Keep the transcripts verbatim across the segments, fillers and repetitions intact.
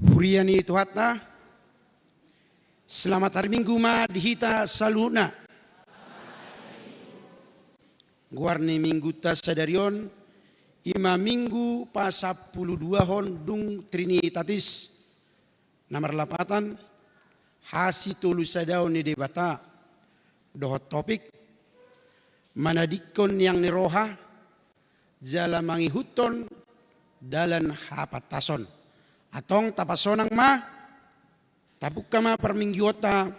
Huria ni Tuhanta, selamat hari Minggu ma di hita saluhutna. Goar ni Minggunta sadari on, i ma Minggu pasampuluduahon dung Trinitatis, na marlapatan, hasitolusadaon ni Debata, dohot topik, manadingkon niang ni roha, jala mangihuthon dalan hapantason. Antong tapasonang ma, tapungka ma parmingguonta,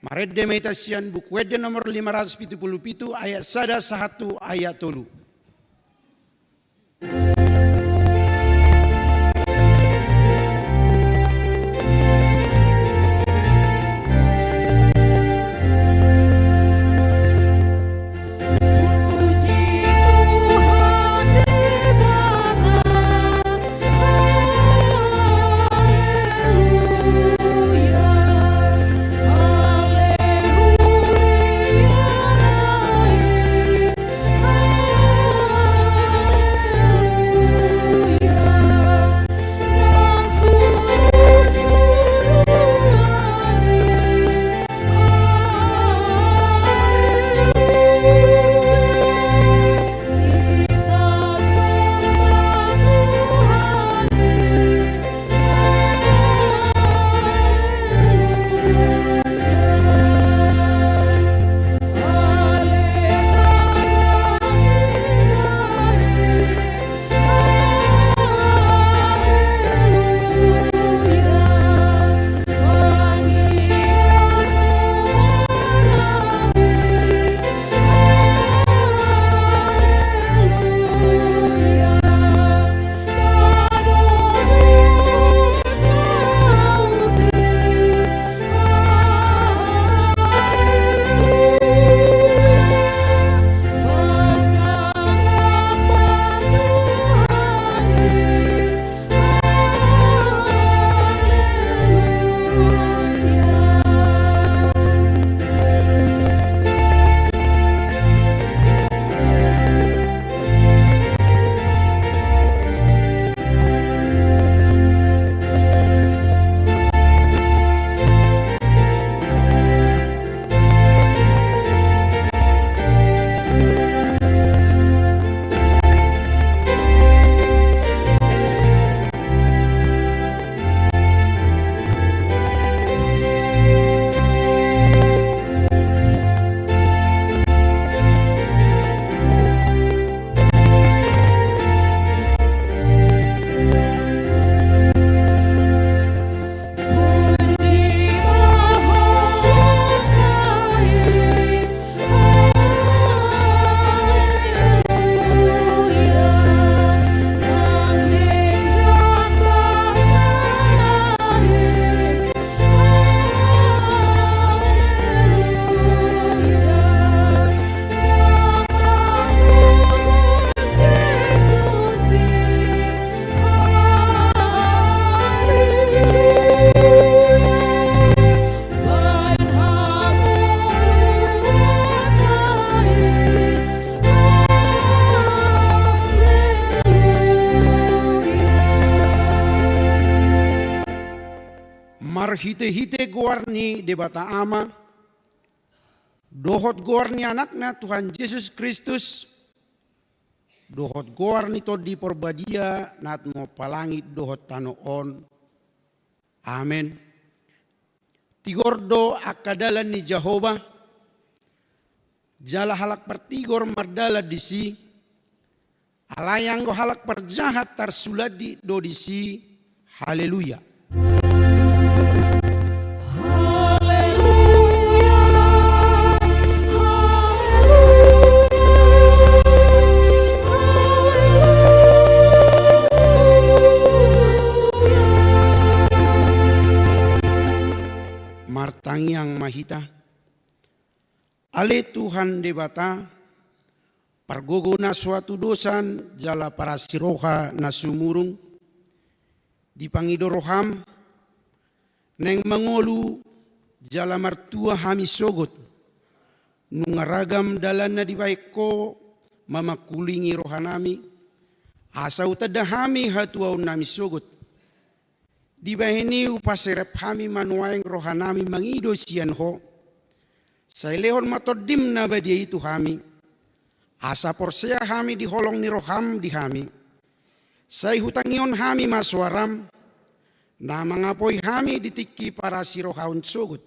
marende ma hita sian Buku Ende nomor lima ratus pitu pulu pitu ayat sada sahat tu ayat tolu. Marhitehite goar ni Debata Ama, dohot goar ni Anakna Tuhan Jesus Kristus, dohot goar ni Tondi Porbadia na tumompa langit dohot tano on. Amen. Tigor do angka dalan ni Jahowa, jala halak partigor mardalan disi, alai anggo halak parjahat tarsulandit do disi. Haleluya. Haleluya. Haleluya. Haleluya. Martangiang ma hita. Ale Tuhan Debata, pargogo na so hatudosan jala parasiroha na sumurung, dipangido roham, naeng mangolu jala martua hami sogot, nunga ragam dalan na dibahen ho mamangkulingi rohanami, asa hutanda hami hatuaonnami sogot. Dibahen i hupaserep hami ma nuaeng rohanami mangido sian Ho. Sai lehon ma Tondim na badia i tu hami, asa porsea hami di holong ni roham di hami. Sai hutangihon hami ma soaram, na mangapoi hami di tingki parasirohaon sogot.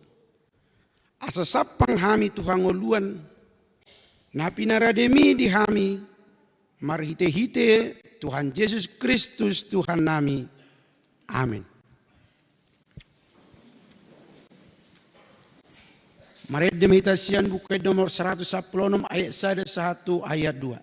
Asa sampang hami tu hangoluan, na pinarademi di hami, marhitehite Tuhan Jesus Kristus Tuhannami. Amen. Marende ma hita sian Buku Ende nomor saratus sampulu onom, ayat sada sahat tu ayat dua.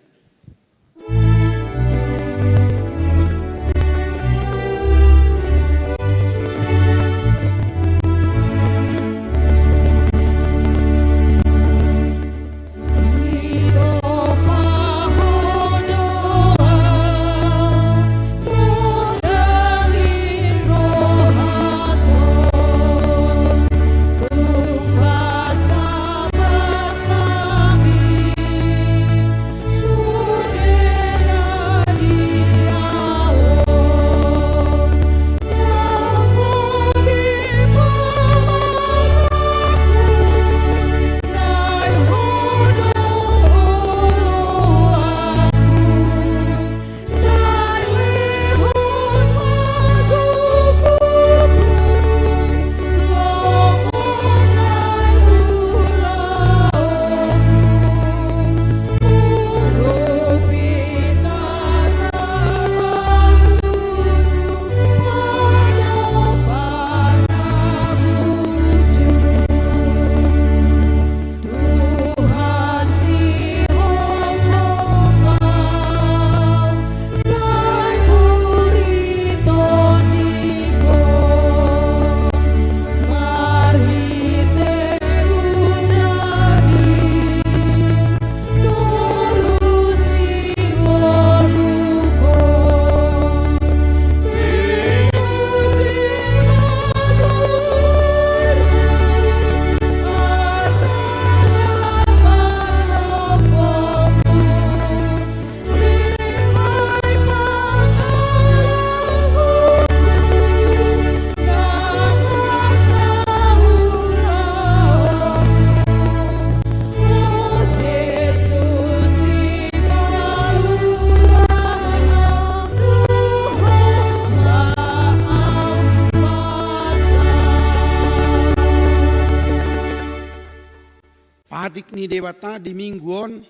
Patik ni Debata di minggu on,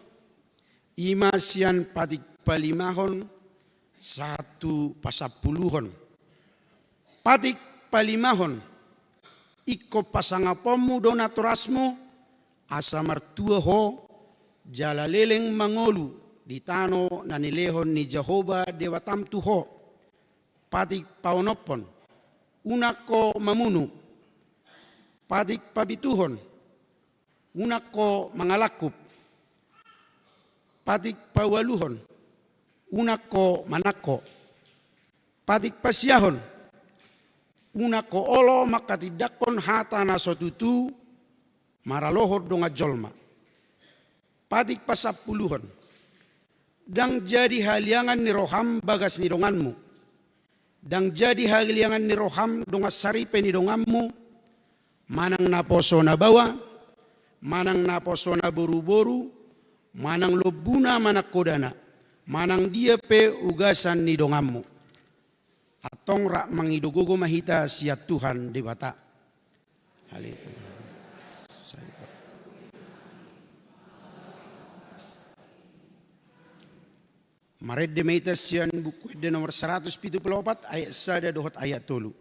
i ma sian patik palimahon sahat tu pasampuluhon. Patik palimahon. Ingkon pasangaponmu do natorasmu, asa martua ho, jala leleng mangolu di tano na nilehon ni Jahowa Debatam tu ho. Patik paonomhon. Unang ho mamunu. Patik papituhon. Unang ho mangalangkup. Patik paualuhon. Unang ho manangko. Patik pasiahon. Unang ho olo manghatindanghon hata na so tutu maralohon dongan jolma. Patik pasampuluhon. Ndang jadi haliangan ni roham bagas ni donganmu. Ndang jadi haliangan ni roham dongan saripe ni donganmu, manang naposo na baoa, manang naposo na boruboru, manang lombuna manang hodana, manang dia pe ugasan ni donganmu. Antong rap mangido gogo ma hita sian Tuhan Debata. Haleluya. Marende ma hita sian Buku Ende nomor saratus pitu pulu opat, ayat sada dohot ayat tolu.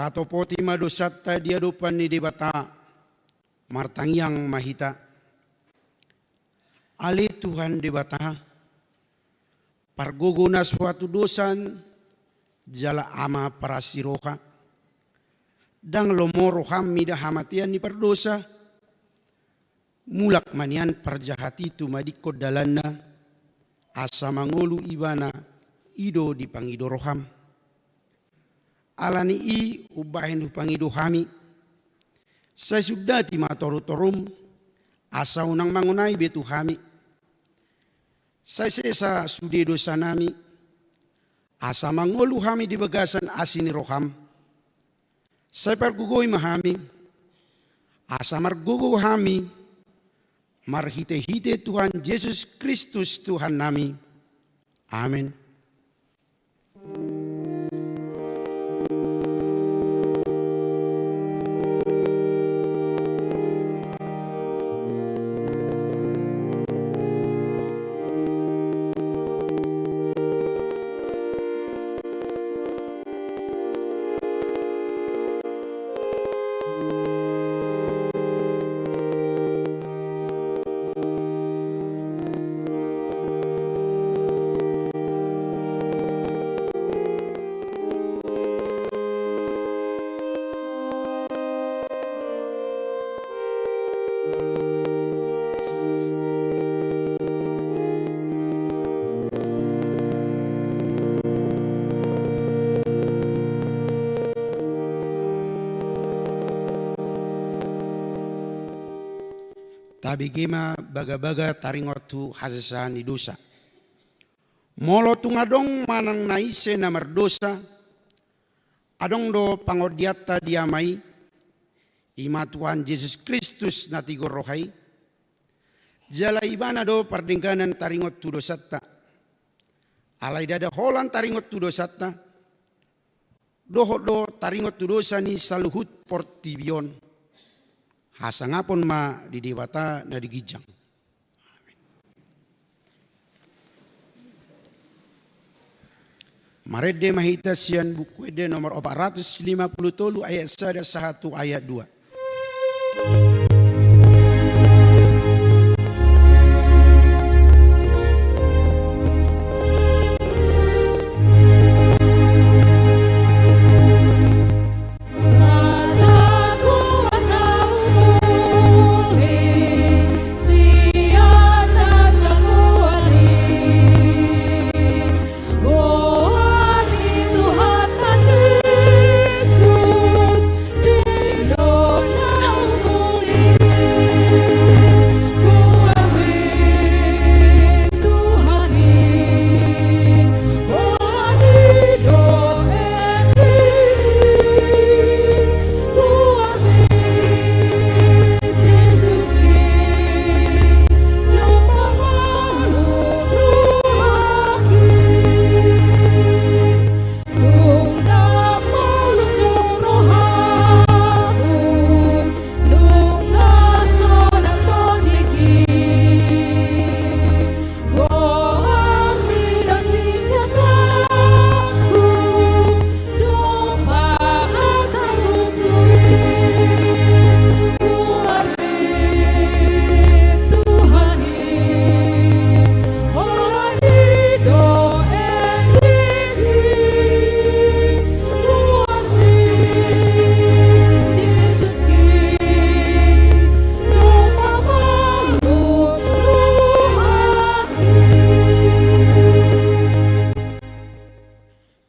Tatopoti ma dosanta di adopan ni Debata. Martangiang ma hita. Ale Tuhan Debata, pargogo na so hatudosan jala Ama parasi roha. Ndang lomo roham mida hamatean ni pardosa. Mulak ma nian parjahat i tumadingkon dalanna, asa mangolu ibana, i do dipangido roham. Ala ni i umbahen hupangido hami, sai sundati ma torutorum, asa unang mangonai be tu hami. Sai sesa sude dosanami, asa mangolu hami di bagasan asi ni roham. Sai pargogoi ma hami, asa margogo hami, marhitehite Tuhan Jesus Kristus Tuhannami. Amen. Tabege ma bagabaga taringot tu hasesaan ni dosa. Molo tung adong manang na ise na mardosa, adong do pangondianta di Ama i, i ma Tuhan Jesus Kristus na tigor roha i. Jala ibana do pardengganan taringot tu dosanta. Alai ndada holan taringot tu dosanta, dohot do taringot tu dosa ni saluhut portibi on. Hasangapon ma di Debata na di ginjang. Amen. Marende ma hita sian Buku Ende nomor opat ratus lima puluh tolu, ayat sada sahat tu ayat dua.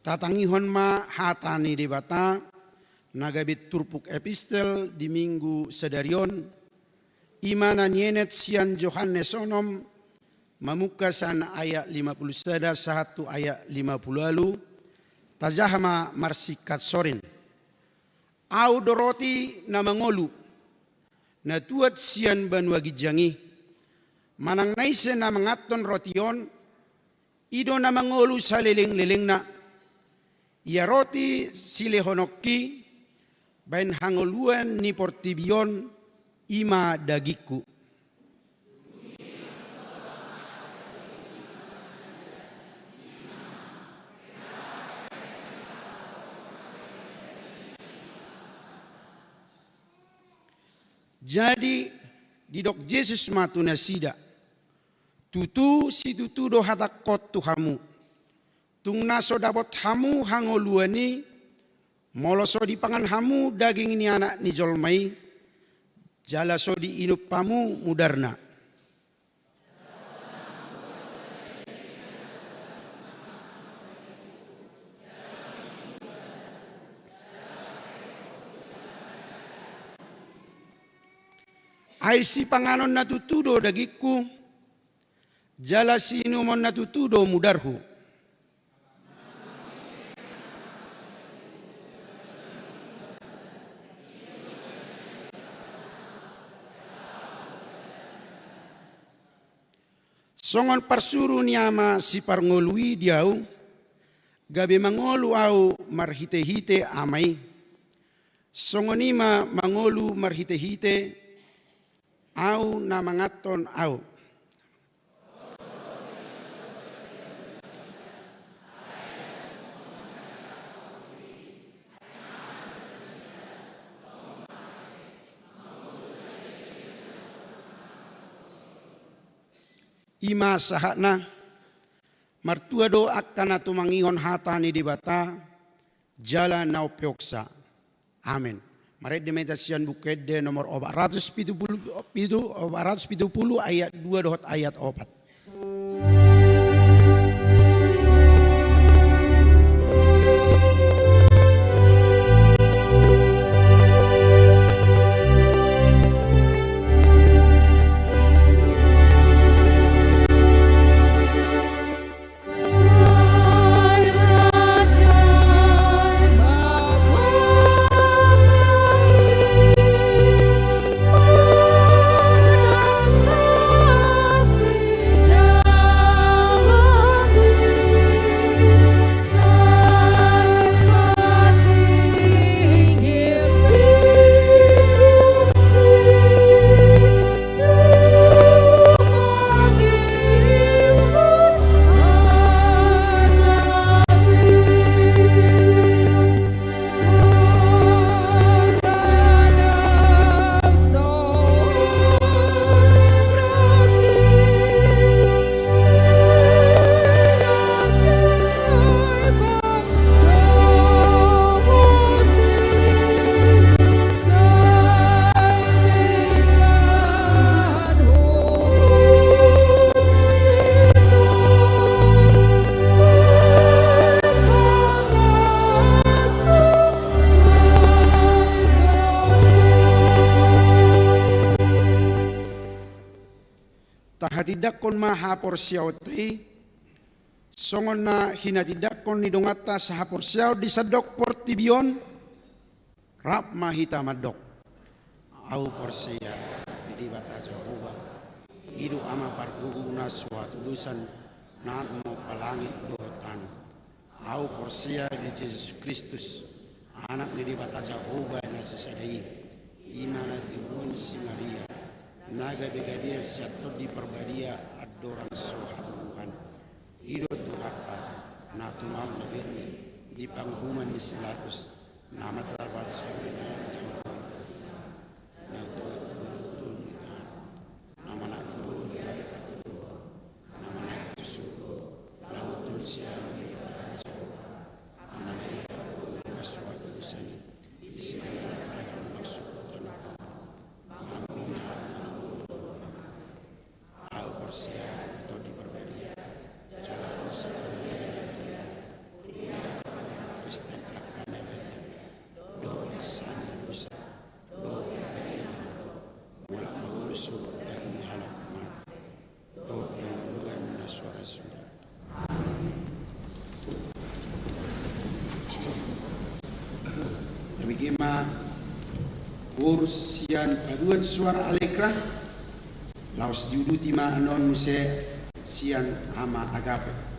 Tatangihon ma hata ni Debata na gabe turpuk epistel di Minggu sadari on, i ma na nienet sian Johannes onom, mamungka sian ayat lima puluh sada sahat tu ayat lima puluh ualu. Tajaha ma marsingkat sorin. Ahu do roti na mangolu, na tuat sian banua ginjang i. Manang na ise na manganhon roti on, i do na mangolu salelenglelengna. Ia roti silehononki baen hangoluan ni portibi on, i ma dagingku. Jadi didok Jesus ma tu nasida: Tutu situtu do hatangkon tu hamu, tung na so dapot hamu hangoluan i, molo so dipangan hamu daging ni Anak ni jolma i, jala so diinum hamu mudarna. Ai sipanganon na tutu do dagingku, jala siinumon na tutu do mudarhu. Songon parsuru ni Ama siparngolu i di Ahu, gabe mangolu Ahu marhitehite Ama i, songon i ma mangolu marhitehite Ahu na manganhon Ahu. I ma sahatna. Martua do angka na tumangihon hata ni Debata jala na umpeopsa. Amen. Marende ma hita sian Buku Ende nomor opat ratus pitu pulu pitu, opat ratus pitu pulu, ayat dua dohot ayat opat. Tahatindangkon ma haporseaonta i, songon na hinatindangkon ni donganta sahaporseaon di sandok portibi on. Rap ma hita mandok: Ahu porsea di Debata Jahowa, i do Ama pargogo na so hatudosan, na mampa langit dohot tano. Ahu porsea di Jesus Kristus, Anak ni Debata Jahowa na sisada i, i ma na tinubuan si Maria, na gabe gabean sian Tondi Parbadia andorang so hatubuan. I do Tuhanta, na tumao na bernit di panguhuman ni si Pilatus, na mansai tarpajumuna di ampang, na tuat di bulu tondingan, na manang bulu di ari patoluhon, na manaek tu surgo, laho tu siamun ni Debata Jahowa, Ama na i pargogo na so hatudosan i, di siganup halak na mangsuhut on. Ahu porsea di Tondi Parbadia, jala di sahali na badia, di angka Kristen angka na badia, dohot di sahali dosa, dohot di angka na mulak mangolu suhut daging halak mate, dohot di hangoluan na so ra suda. Tabege ma koor sian paduan suara Allegra, laos diuduti ma annon muse sian Ama Agape.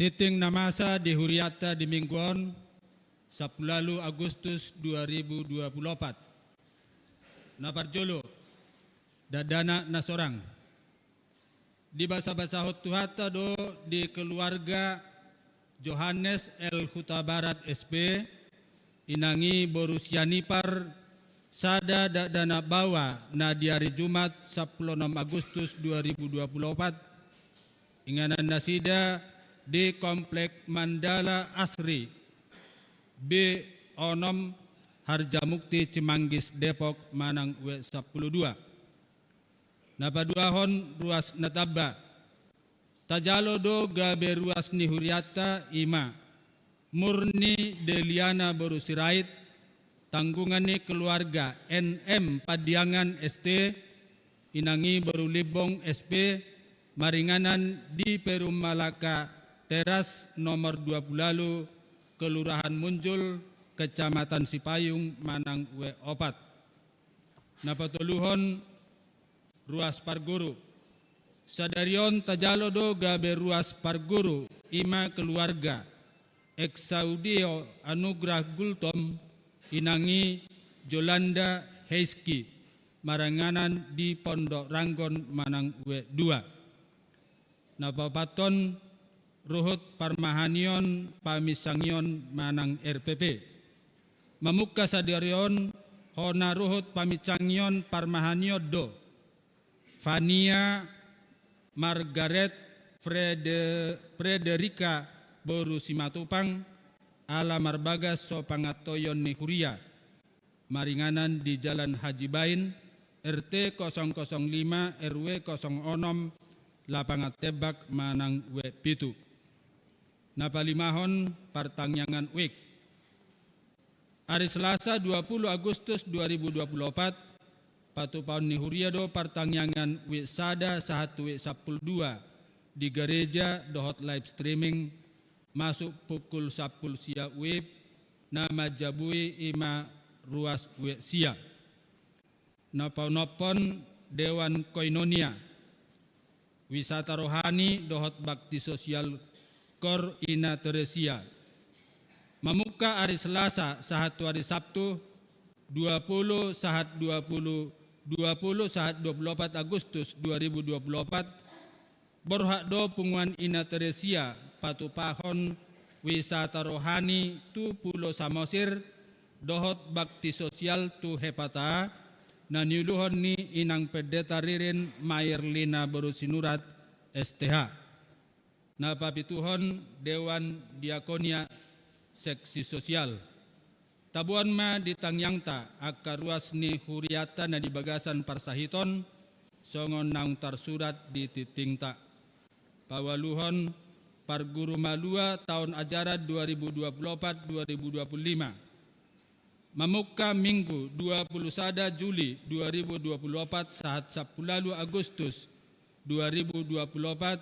Tingting na masa di hurianta di minggu on, sampulu ualu Agustus dua ribu dua pulu opat. Na parjolo, dakdanak na sorang. Dibasabasahon Tuhanta do di keluarga Johannes L Hutabarat S P, inang i boru Sianipar, sada dakdanak baoa na di ari Jumat sampulu onom Agustus dua ribu dua pulu opat, inganan nasida di Komplek Mandala Asri, B onom, Harjamukti, Cimanggis, Depok, manang W sampulu dua. Na paduahon, ruas na tamba. Tajalo do gabe ruas ni hurianta, i ma Murni Deliana boru Sirait, tanggungan ni keluarga N M Pandiangan S T, inang i boru Limbong S P, maringanan di Perumalaka Teras nomor dua pulu ualu, Kelurahan Munjul, Kecamatan Sipayung, manang W opat. Na patoluhon, ruas parguru. Sadari on tajalo do gabe ruas parguru, i ma keluarga Exaudio Anugrah Gultom, inang i Jolanda Heiski, maringanan di Pondok Ranggon, manang W dua. Na paopathon, ruhut parmahanion paminsangion manang R P P. Mamungka sadari on, hona ruhut paminsangion parmahanion do Fania Margaret Frede-, Frederika boru Simatupang, ala marbagas so pangantoion ni huria, maringanan di Jalan Haji Bain, R T kosong kosong lima, R W kosong onom, Lapangan Tembak, manang W pitu. Na palimahon, partangiangan wijk. Ari Selasa dua pulu Agustus dua ribu dua pulu opat, patupaon ni huria do partangiangan wijk sada sahat tu wijk sampulu dua di gareja dohot live streaming, masuk pukul sampulu sia wib, na manjabui i ma ruas wijk sia. Na paonomhon, Dewan Koinonia, wisata rohani dohot bakti sosial Kor Ina Teresia. Mamungka ari Selasa sahat tu ari Sabtu, dua pulu sahat dua pulu, dua pulu sahat dua pulu opat Agustus dua ribu dua pulu opat, borhat do punguan Ina Teresia patupahon wisata rohani tu Pulo Samosir dohot bakti sosial tu Hepata, na niuluhon ni Inang Pendeta Ririn Mairlina boru Sinurat, S T H. Na papituhon, Dewan Diakonia Seksi Sosial. Taboan ma di tangiangta angka ruas ni hurianta na di bagasan parsahiton, songon naung tarsurat di tingtingta. Paualuhon, parguru malua taon ajaran dua ribu dua pulu opat dua ribu dua pulu lima. Mamungka Minggu dua pulu sada Juli dua ribu dua pulu opat sahat sampulu ualu Agustus dua ribu dua pulu opat,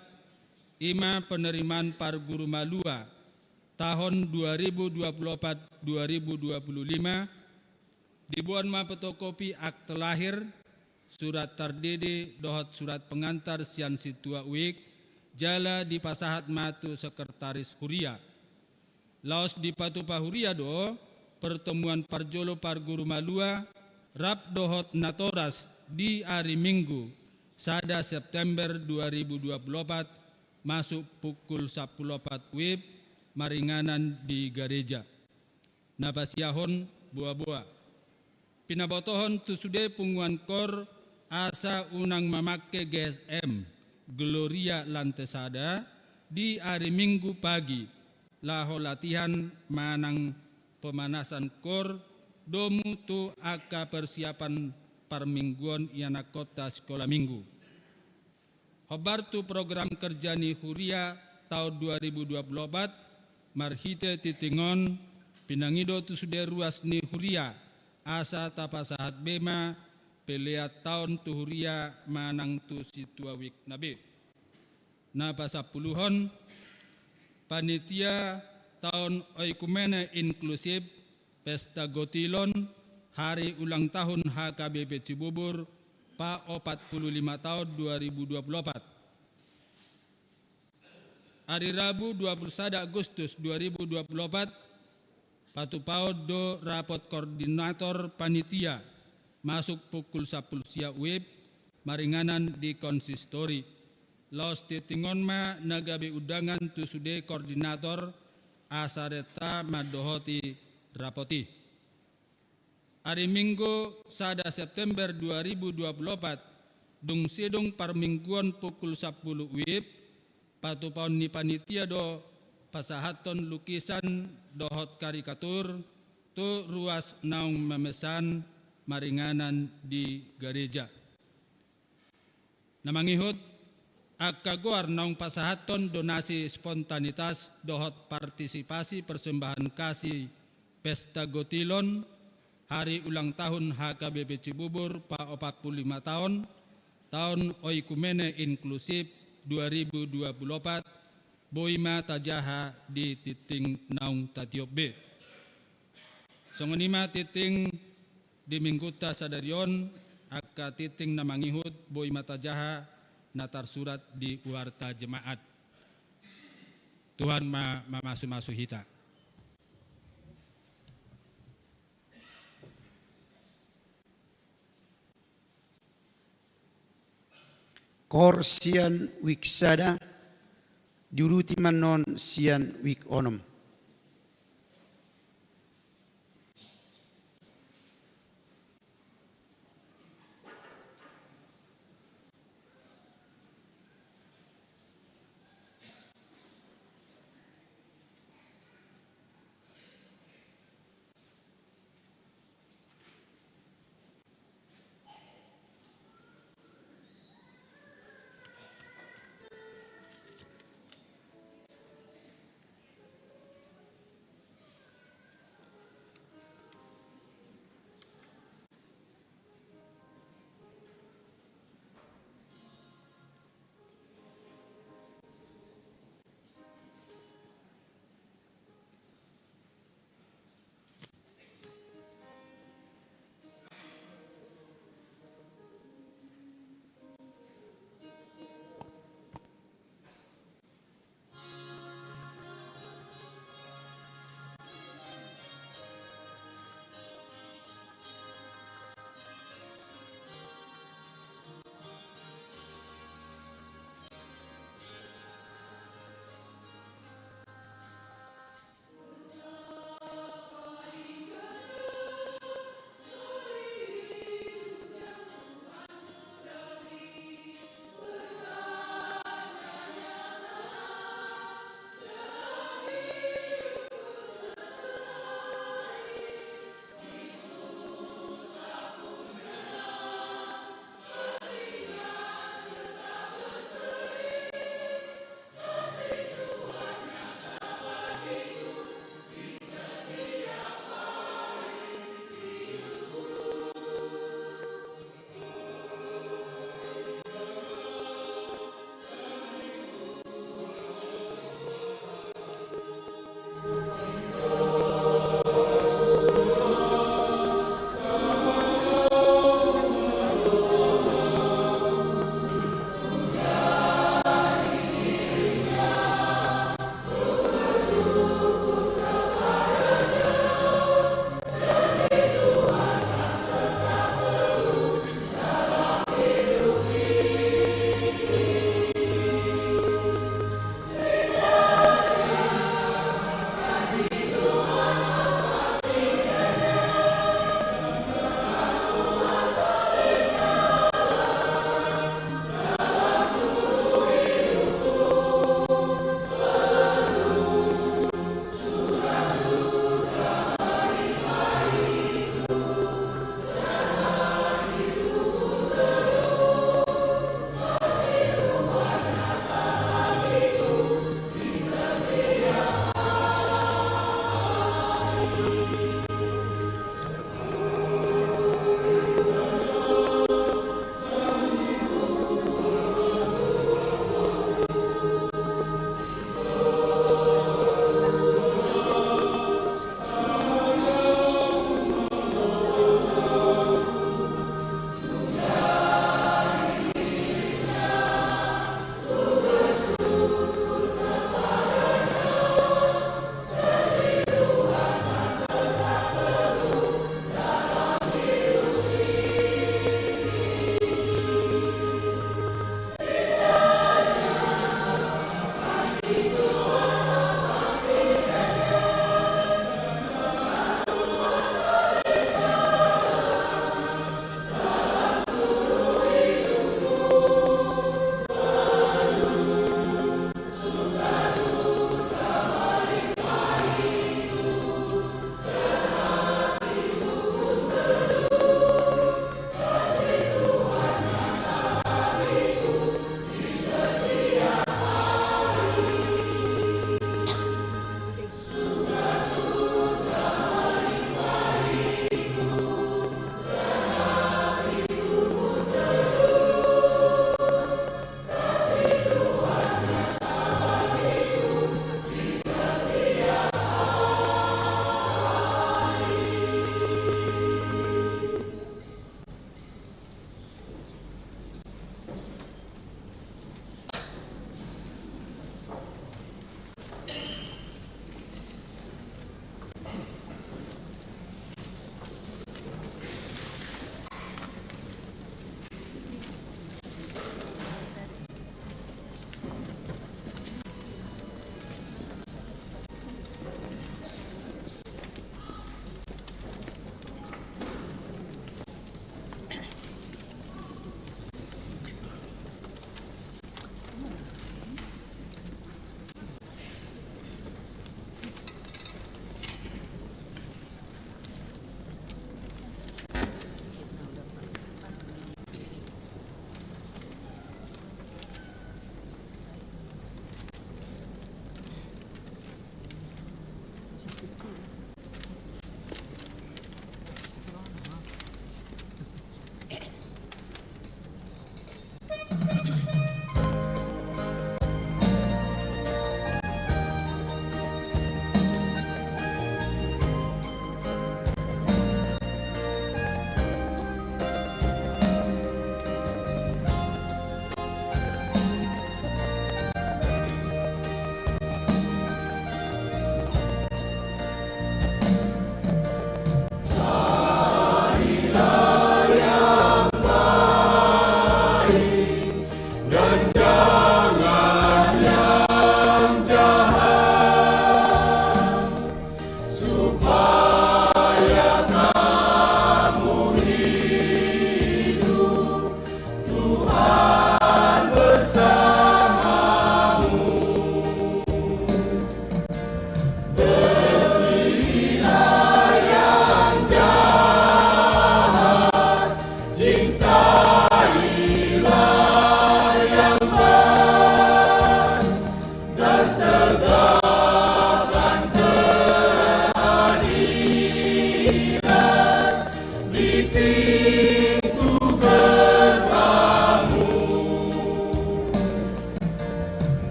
i ma penerimaan parguru malua tahun dua ribu dua puluh empat dua ribu dua puluh lima, diboan ma fotokopi akte lahir, surat tardidi dohot surat pengantar sian sintua wijk, jala dipasahat ma tu sekretaris huria. Laos dipatupa huria do pertemuan parjolo parguru malua rap dohot natoras di ari Minggu, sada September dua ribu dua puluh opat, masuk pukul sampulu opat wib, maringanan di gareja. Na pasiahon boaboa. Pinabotohon tu sude punguan kor asa unang mamangke G S M Gloria Lantesada di ari Minggu pagi, laho latihan manang pemanasan kor, domu tu angka persiapan parmingguon ianakhonta sikola Minggu. Hombar tu program kerja ni huria taon dua ribu dua puluh opat, marhite tingting on, pinangido tu sude ruas ni huria, asa tapasahat be ma pelean taon tu huria manang tu sintua wijk na be. Na pasampuluhon, panitia taon oikumene inklusif, pesta gotilon, hari ulang tahun H K B P Cibubur, pa opat pulu lima taon dua ribu dua puluh opat. Ari Rabu dua puluh sada Agustus dua ribu dua puluh opat, patupaon do rapot koordinator panitia masuk pukul sampulu sia WIB maringanan di konsistori. Laos tinting on ma na gabe undangan tu sude koordinator asa renta mandohoti rapot i. Ari Minggu sada September dua ribu dua puluh opat, dung sidung parmingguon pukul sampulu WIB, patupaon ni panitia do pasahathon lukisan dohot karikatur tu ruas naung mamesan maringanan di gareja. Na mangihut, angka goar naung pasahathon donasi spontanitas dohot partisipasi persembahan kasih pesta gotilon hari ulang tahun H K B P Cibubur paopat pulu lima taon, taon oikumene inklusif dua ribu dua puluh opat, boi ma tajaha di tinting naung tatiop be. Songon i ma tinting di minggunta sadari on, angka tinting na mangihut boi ma tajaha na tarsurat di Warta Jemaat. Tuhan ma mamasumasu hita. Koor sian wik sada, diuduti ma annon sian wik onom.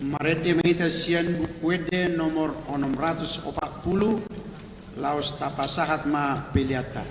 Marende ma hita sian Buku Ende nomor onom ratus opat pulu, laos tapasahat ma peleanta.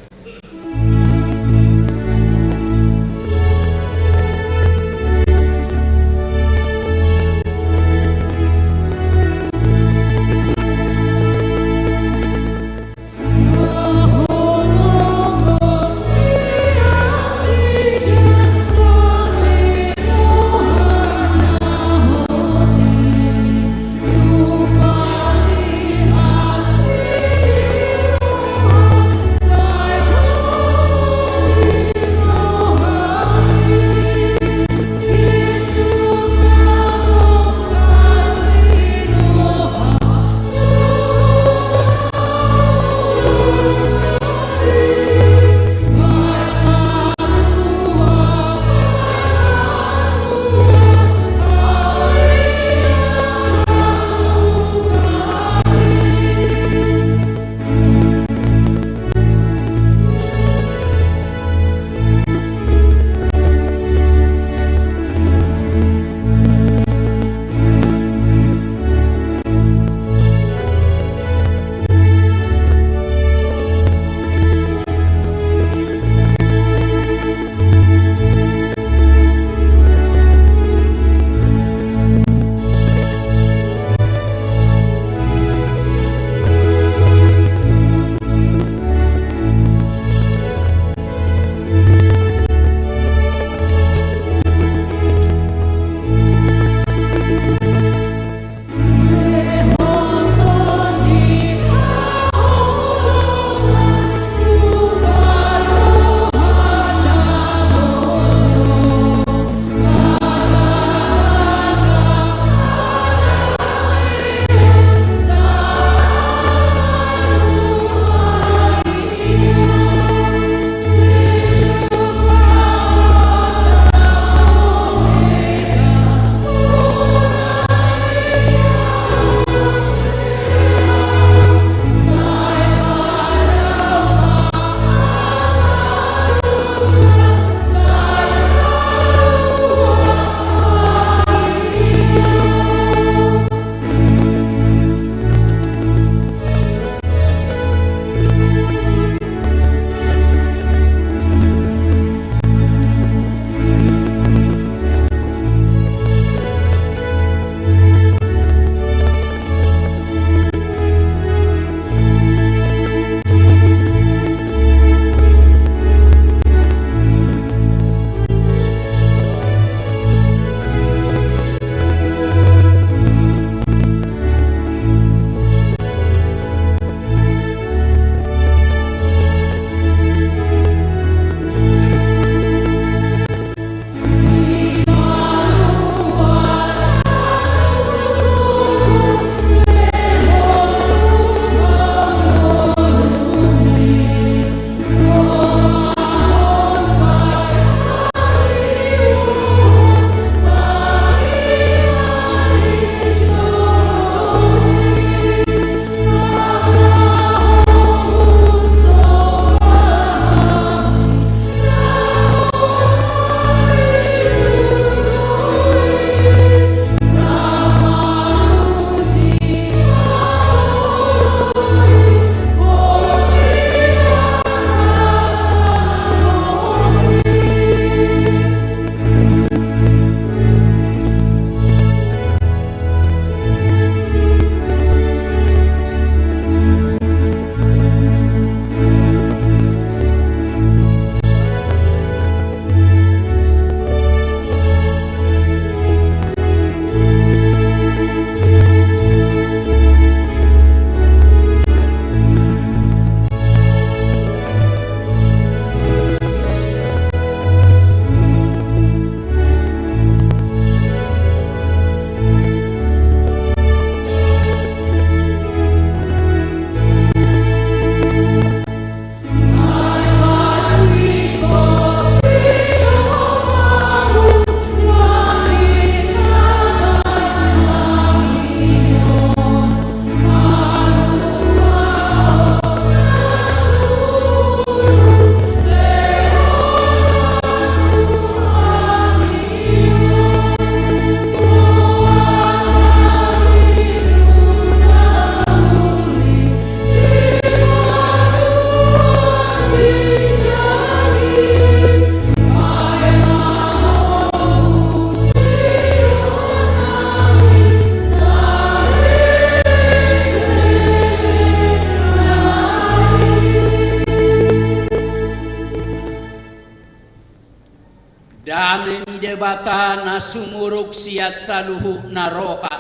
Debata na sumurung sian saluhutna roha,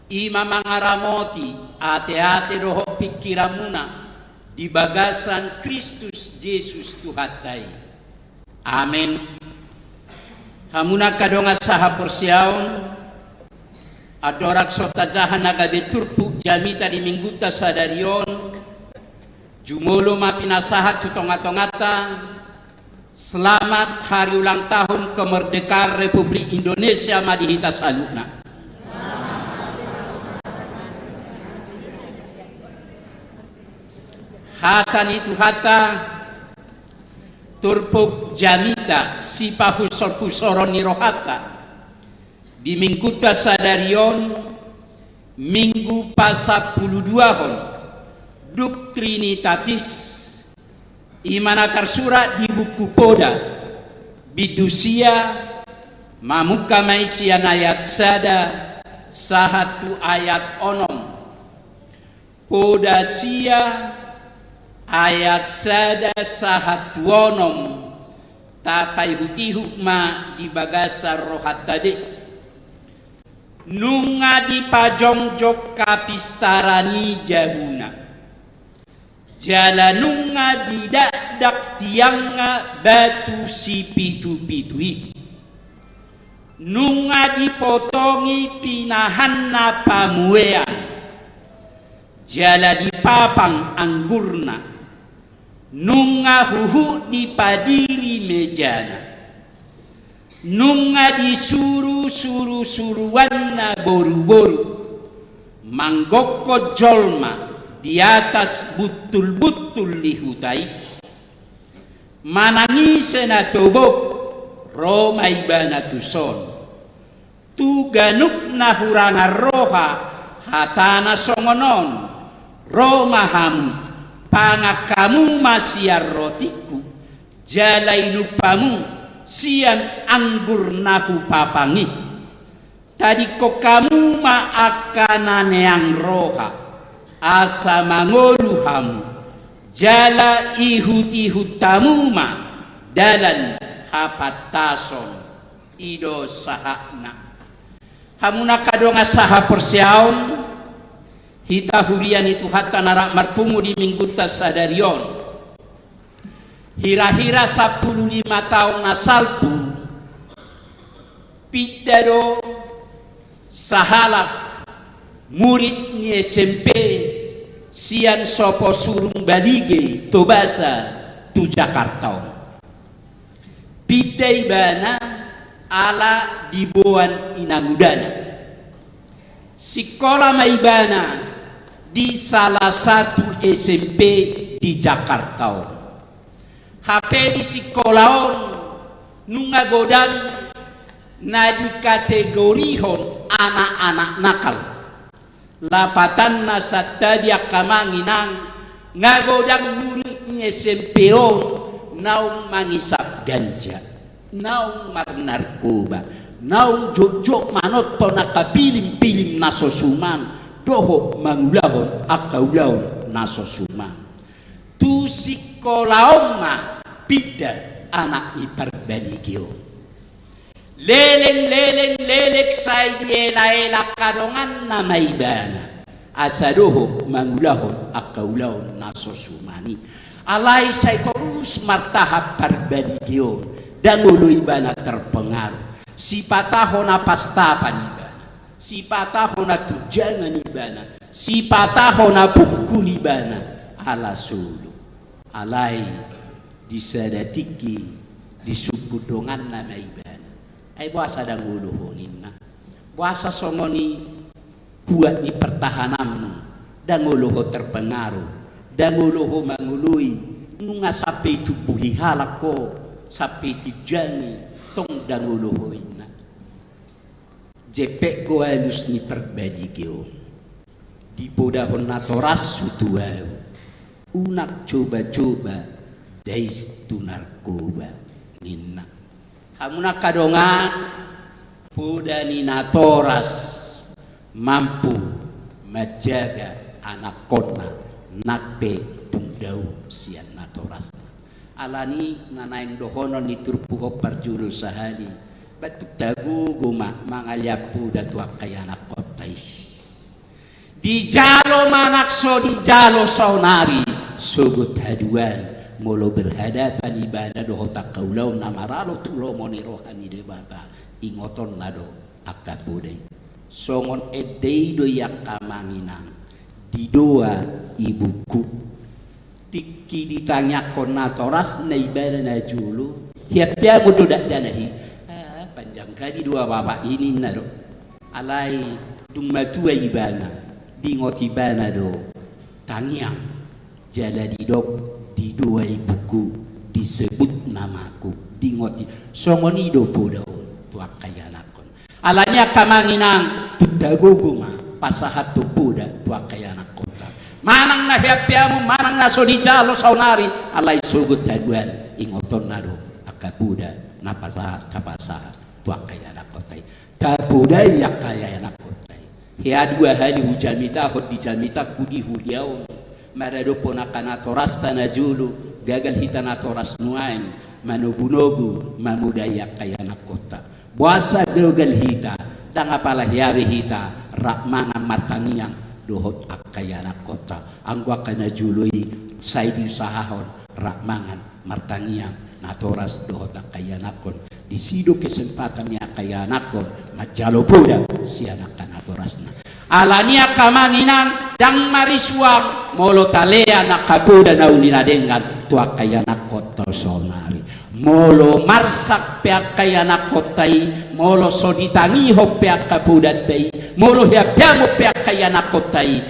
i ma mangaramoti ateate dohot pingkiranmuna di bagasan Kristus Jesus Tuhanta i. Amen. Hamuna angka dongan sahaporseaon, andorang so tajaha na gabe turpuk jamita di Minggunta sadari on, jumolo ma pinasahat tu tongatonganta, selamat hari ulang tahun kemerdekaan Republik Indonesia ma di hita saluhutna. Hata ni Tuhanta, turpuk jamita sipahusorhusoron ni rohanta di Minggunta sadari on, Minggu pasampuluduahon, dung Trinitatis, i ma na tarsurat di buku Poda, bindu sia, mamungka ma i sian ayat sada sahat tu ayat onom. Poda sia, ayat sada sahat tu onom, tapaihutihut ma di bagasan rohanta be. Nunga dipajongjong hapistaran i jabuna, jala nunga didakdak tiangna batu sipitupitu i. Nunga dipotongi pinahanna pamuean, jala dipapang anggurna. Nunga huhut dipadiri mejana. Nunga disuru surusuruanna boruboru manggokkon jolma di atas buntulbuntul ni huta i. Manang ise na tobok, ro ma ibana tuson. Tu ganup na hurangan roha, hatana songon on: Ro ma hamu, pangan hamu ma sian rotingku, jala inum hamu sian anggur na hupapang i. Tadingkon hamu ma angka na neang roha, asa mangolu hamu, jala ihutihut hamu ma dalan hapantason. I do sahatna. Hamuna angka dongan sahaporseaon, hita huria ni Tuhanta na rap marpungu di Minggunta sadari on. Hirahira sampulu lima taon na salpu, pinda do sahalak murid ni S M P sian Soposurung Balige, Tobasa, tu Jakarta on. Pinda ibana ala diboan inangudana. Sikola ma ibana di salah satu S M P di Jakarta on. Hape di sikola on nunga godang na dikategorihon anak-anak nakal. Lapatanna santabi angka amang inang, nga godang murid ni S M P on naung mangisap ganja, naung marnarkoba, naung jotjot manonton angka pilimpilim na so suman, dohot mangulahon angka ulaon na so suman. Tu sikola on ma pinda anak ni Parbalige on. Leleng, leleng, leleng, sai dielaela angka donganna ma ibana asa dohot mangulahon angka ulaon na so suman i. Alai sai torus martahan Parbalige on, ndang olo ibana terpengaruh. Sipata hona pastapan ibana, sipata hona tunjangan ibana, sipata hona pungkul ibana, ala solo. Alai di sada tingki disungkun donganna ma ibana: Ai boasa ndang olo ho, ninna. Boasa songon i kuat ni pertahananmu, ndang olo ho terpengaruh, ndang olo ho mangoloi, nunga sampe ditumbuhi halak ho, sampe ditunjangi, tong ndang olo ho, ninna. Jempek do alus ni Parbalige on. Dipodahon natorashu tu ahu, unang coba-coba dais tu narkoba, ninna. Hamuna angka dongan, poda ni natoras mampu manjaga anakkonna nang pe dung dao sian natorasna. Alani na naeng dohonon ni turpuk on parjolo sahali, Batuk tagogo ma mangalean poda tu angka ianakkonta i. Dijalo ma nang so dijalo saonari, sogot haduan, molo berhadapan ibana dohot angka ulaon na maralo tu lomo ni roha ni Debata, ingotonna do angka poda i. Songon ende i do i angka amang inang, didoa ibukku. Tingki ditangiangkon natorasna ibana na jolo, hian pe amang do dakdanak i. Ah, panjang hali doa bapak i ninna do. Alai dung matua ibana, diingot ibana do tangiang. Jala didok, didoa ibukku, disebut namaku, diingot i. Songon i do poda on tu angka ianakkon. Alani i angka amang inang, tung tagogo ma pasahathon poda tu angka ianakkonta. Manang na hian pe amang, manang na so dijalo saonari, alai sogot haduan, ingotonna do angka poda na pasahat, tapasahat tu angka ianakkonta i. Tapodai angka ianakkonta i. Hea dua hali hujamitahon di jamitangku di huria on, maradophon angka natorasta na jolo, gagal hita natoras nuaeng manogunogu mamodai angka ianakkonta. Boasa gagal hita? Ndang apala hea be hita rap mangan martangiang dohot angka ianakkonta. Anggo angka na jolo i sai diusahahon rap mangan martangiang natoras dohot angka ianakkon. Disi do kesempatan ni angka ianakkon manjalo poda sian angka natorasna. Alani i angka amang inang, ndang marisuang molo talean angka poda na uli na denggan tu angka ianakkonta saonari. Molo marsak pe angka ianakkonta i, molo so ditangihon pe angka podanta i, molo hian pe amang pe angka ianakkonta i,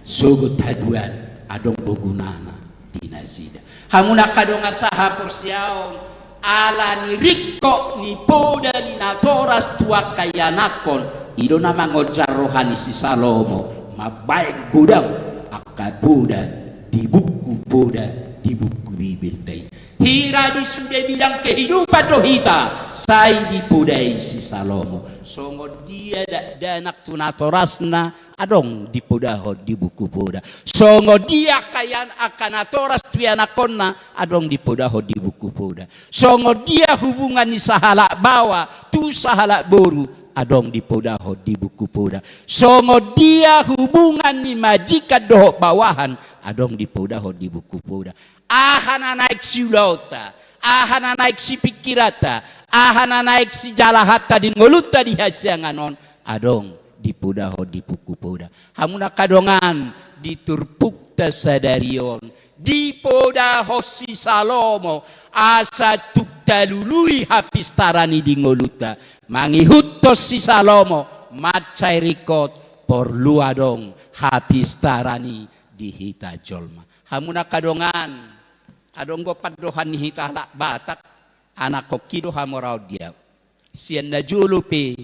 sogot haduan, adong do gunana di nasida. Hamu angka dongan sahaporseaon, alani ringkot ni poda ni natoras tu angka ianakkon, i do na mangonjar roha ni si Salomo mambaen godang angka poda di buku poda, di buku Bibelta i. Hira di sude bidang kehidupan do hita sai dipodai si Salomo. Songon dia dakdanak tu natorasna, adong dipodahon di buku poda. Songon dia angka ian-, angka natoras tu ianakkonna, adong dipodahon di buku poda. Songon dia hubungan ni sahalak baoa tu sahalak boru, adong dipodahon di buku poda. Songon dia hubungan ni majikan dohot baoahan, adong dipodahon di buku poda. Aha na naeng siulaonta, aha na naeng sipingkiranta, aha na naeng sijalahanta di ngolunta di hasiangan on, adong dipodahon di buku poda. Hamu angka dongan, di turpukta sadari on, dipodahon si Salomo, asa tung talului hapistaran i di ngolunta. Mangihuthon si Salomo, mansai ringkot porlu adong hapistaran i di hita jolma. Hamu angka dongan, adong do pandohan ni hita halak Batak, anakhonhi do hamoraon di ahu. Sian na jolo pe,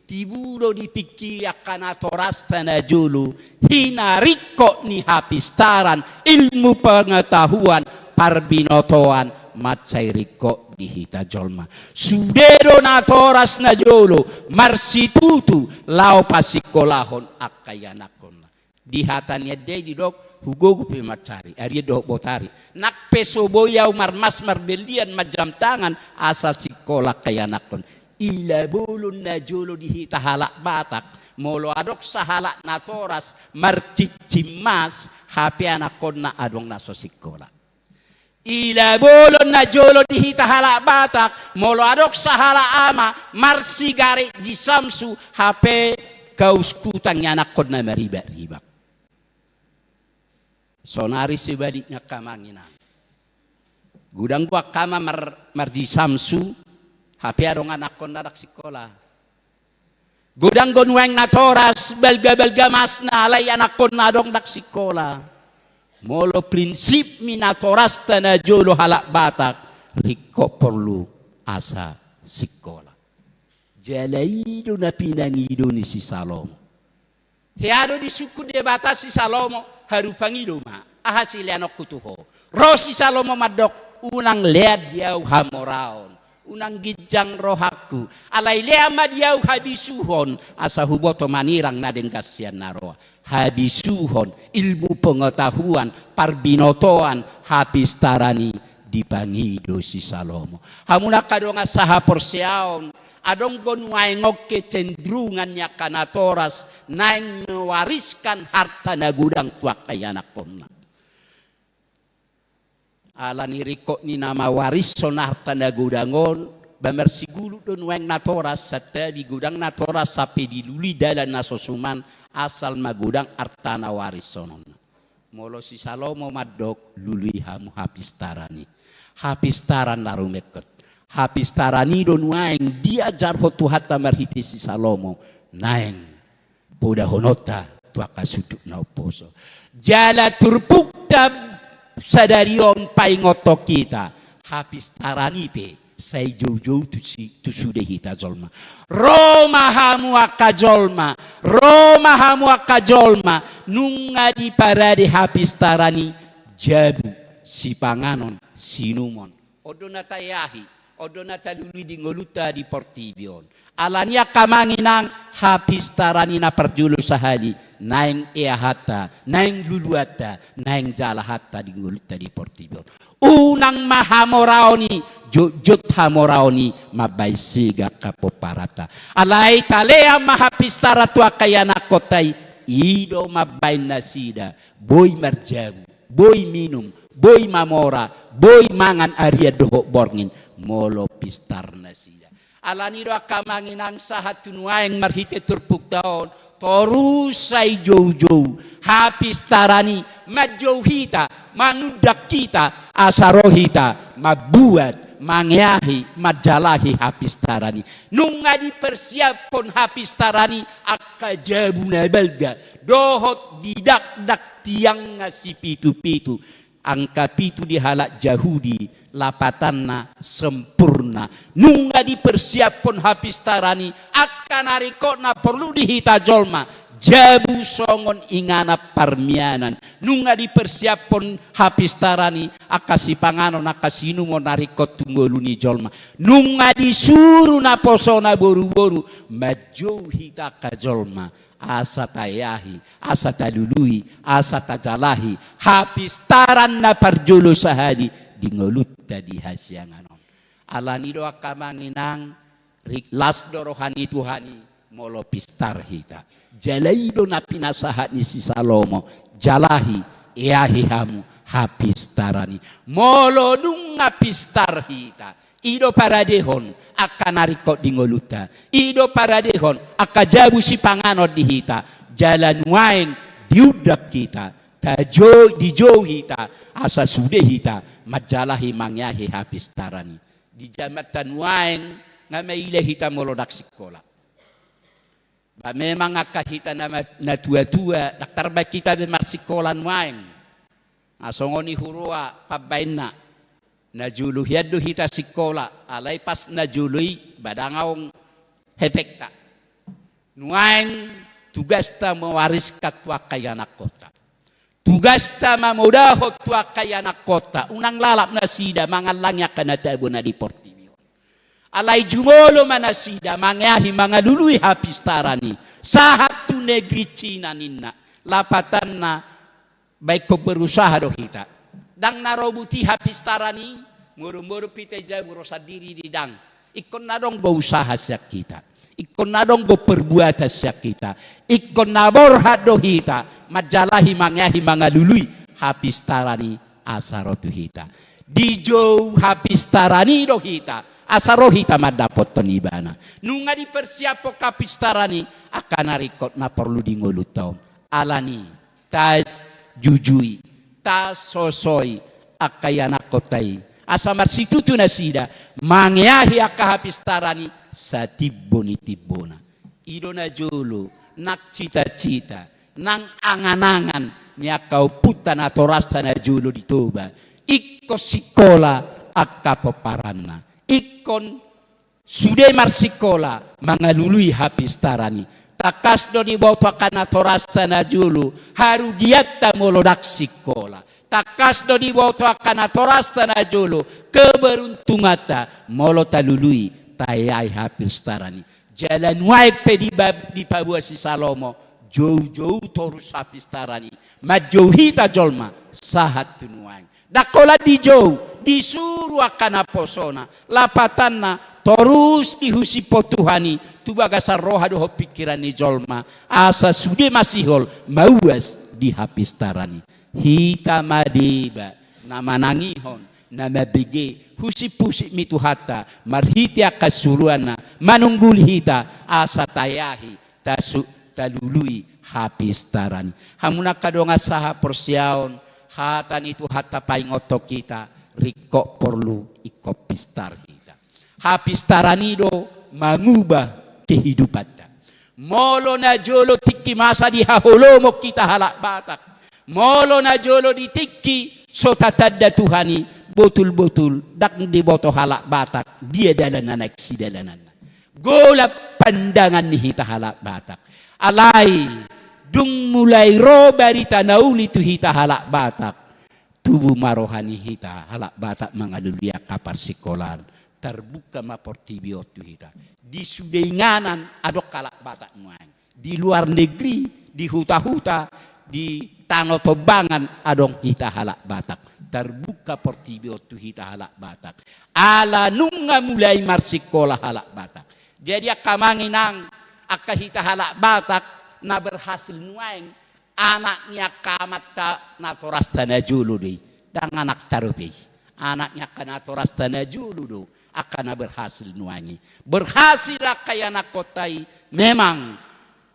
tibu do dipingkiri angka natorasta na jolo, hinaringkot ni hapistaran, ilmu pengetahuan, parbinotoan, mansai ringkot di hita jolma. Sude do natoras na jolo, marsitutu, laho pasingkolahon angka ianakkonna. Di hata ni ende i didok, hugogo pe mansari, arian dohot botari. Nang pe so boi ahu marmas marbellian manjamtangan, asa singkola angka ianakkon. Ila bolon na jolo di hita halak Batak, molo adong sahalak natoras, marcincin mas, hape anakkonna adong na so singkola. Ila bolon na jolo di hita halak Batak, molo adong sahalak ama, marsigaret jisamsu, hape gaus kutang ianakkonna maribak-ribak. Sonari sebaliknya angka amang inang. Godang do angka ama mar-, marjisamsu, hape adong anakkonna ndang singkola. Godang do nuaeng natoras, balga-balga masna, alai anakkonna adong ndang singkola. Molo prinsip ni natorasta na jolo halak Batak, ringkot porlu asa singkola. Jala i do na pinangido ni si Salomo. Hea do disungkun Debata si Salomo, haru pangido ma, aha sileanonku tu ho. Ro si Salomo mandok, unang lean di ahu hamoraon, unang ginjang rohangku, alai lean ma di ahu habisuhon, asa huboto manirang na denggan sian na roa. Habisuhon, ilmu pengetahuan, parbinotoan, hapistaran i dipangido si Salomo. Hamu angka dongan sahaporseaon, Adong do nuaeng on kecenderungan ni angka natoras naeng mewariskan harta na godang tu angka ianakhonna. Alani ringkot ni na mawarishon harta na godang on, ba marsigulu do nuaeng natoras, santabi godang natoras sampe dilului dalan na so suman, asal ma godang harta na warishononna. Molo si Salomo mandok, lului hamu hapistaran i. Hapistaran na rumengket. Hapistaran i do nuaeng diajarhon Tuhanta marhite si Salomo naeng podahononta tu angka sundut na umposo. Jala turpukta sadari on paingothon hita, hapistaran i pe sai joujou tu si, tu sude hita jolma. Ro ma hamu angka jolma, ro ma hamu angka jolma, nunga diparade hapistaran i jabu, sipanganon, siinumon. On do na taeahi, on do na talului di ngolunta di portibi on. Alani angka amang inang, hapistaran i na parjolo sahali naeng eahanta, naeng luluanta, naeng jalahanta di ngolunta di portibi on. Unang ma hamoraon i, jotjot hamoraon i mambahen sega angka pomparanta. Alai talean ma hapistaran tu angka ianakhonta i, i do mambahen nasida boi marjabu, boi minum, boi mamora, boi mangan arian dohot borngin molo pistar nasida. Alani do angka amang inang, sahat tu nuaeng marhite turpukta on, torus sai joujou hapistaran i manjou hita, mangundang hita, asa ro hita mambuat, mangeahi, manjalahi hapistaran i. Nunga dipersiaphon hapistaran i angka jabu na balga dohot didakdak tiangna sipitupitu. Angka pitu di halak Jahudi, lapatanna sempurna. Nunga dipersiaphon hapistaran i angka na ringkot na porlu di hita jolma, jabu songon inganan parmianan. Nunga dipersiaphon hapistaran i angka sipanganon, angka siinumon na ringkot tu ngolu ni jolma. Nunga disuru naposona boruboru manjou hita angka jolma. Asa taeahi, asa talului, asa tajalahi hapistaran na parjolo sahali di ngolunta di hasiangan on. Alani do angka amang inang, rik las do roha ni Tuhan i molo pistar hita. Jala i do na pinasahat ni si Salomo, jalahi, eahi hamu hapistaran i. Molo nunga pistar hita, i do paradehon angka na ringkot di ngolunta. I do paradehon angka jabu sipanganon di hita. Jala nuaeng diundang hita, tajou, dijou hita, asa sude hita manjalahi, mangeahi hapistaran i. Di jamanta nuaeng nga maila hita molo ndang sikola. Ba memang angka hita na, na tuatua, ndang tarbaen hita be marsikola nuaeng. Nga songon i huroha pambaenna. Najolo hian do hita sikola, alai pas najolo i ba ndang adong hepengta. Nuaeng tugasta mewariskan tu angka ianakhonta. Tugasta mamodahon tu angka ianakhonta, unang lalap nasida mangallangi angka na tabo na di portibi on. Alai jumolo ma nasida mangeahi, mangalului hapistaran i, sahat tu negeri Cina ninna. Lapatanna, ba ingkon berusaha do hita. Ndang na robut i hapistaran i, modom-modom hita i jabu ro sandiri, ndang. Ingkon na adong do usaha sian hita. Ingkon na adong do perbuatan sian hita. Ingkon na borhat do hita manjalahi, mangeahi, mangalului hapistaran i asa ro tu hita. Dijou hapistaran i do hita asa ro hita mandapothon ibana. Nunga dipersiaphon hapistaran i angka na ringkot na porlu di ngolunta on. Alani tajujui, tasosoi angka ianakhonta i, asa marsitutu nasida mangeahi angka hapistaran i satimbo ni timbona. I do najolo nang cita-cita, nang angan-angan ni angka ompunta natorasta najolo di Toba. Ingkon sikola angka pomparanna. Ingkon sude marsikola mangalului hapistaran i. Tangkas do diboto angka natorasta najolo harugianta molo ndang sikola. Tangkas do diboto angka natorasta najolo keberuntunganta molo talului, taeahi hapistaran i. Jala nuaeng pe diba-, dipaboa si Salomo, joujou torus hapistaran i manjou hita jolma sahat tu nuaeng. Ndang holan dijou, disuru angka naposona. Lapatanna, torus dihusiphon Tuhan i tu bagasan roha dohot pingkiran ni jolma, asa sude masihol mauas di hapistaran i. Hita ma deba na manangihon, na mambege husiphusip ni Tuhanta marhite angka suruanna, manungguli hita asa tayahi, tasu-, talului hapistaran i. Hamu na angka dongan sahaporseaon, hata ni Tuhanta paingothon hita, ringkot porlu ingkon pistar hita. Hapistaran i do mangubah kehidupanta. Molo najolo tingki masa di haholomon hita halak Batak, molo najolo di tingki so tatanda Tuhan i, botul-botul ndang diboto halak Batak dia dalan na naeng sidalananna. Golap pandangan ni hita halak Batak. Alai dung mulai ro barita na uli tu hita halak Batak, tubu ma roha ni hita halak Batak mangalului angka parsingkolaan. Tarbuka ma portibi on tu hita. Di sude inganan adong halak Batak nuaeng. Di luar negeri, di huta-huta, di Tano Tombangan adong hita halak Batak. Tarbuka portibi on tu hita halak Batak. Ala nunga mulai marsingkola halak Batak. Jadi angka amang inang, angka hita halak Batak na berhasil nuaeng, anak ni angka amanta natorasta najolo do i, ndang anakta dope i. Anak ni angka natorasta najolo do angka na berhasil nuaeng i. Berhasil angka ianakkonta i, memang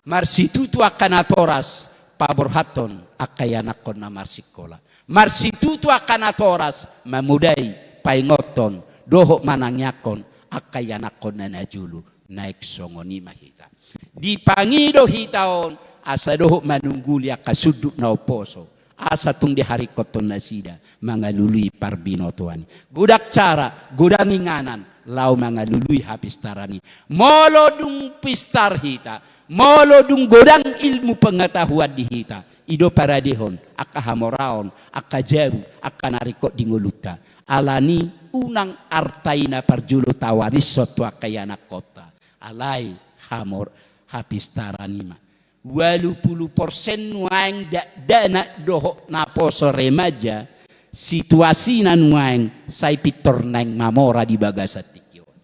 marsitutu angka natoras paborhathon angka ianakkonna marsingkola. Marsitutu angka natoras mamodai, paingothon dohot manangiangkon angka ianakkonna najolo. Naeng songon i ma hita. Dipangido hita on asa dohot manungguli angka sundut na umposo, asa tung diharingkothon nasida mangalului parbinotoan i. Godang cara, godang inganan laho mangalului hapistaran i. Molo dung pistar hita, molo dung godang ilmu pengetahuan di hita, i do paradehon angka hamoraon, angka jabu, angka na ringkot di ngolunta. Alani unang arta i na parjolo tawarishon tu angka ianakkonta. Alai hamor-, hapistaran i ma. Ualu pulu porsen nuaeng dakdanak dohot naposo remaja, situasina nuaeng sai pintor naeng mamora di bagasan tingki on.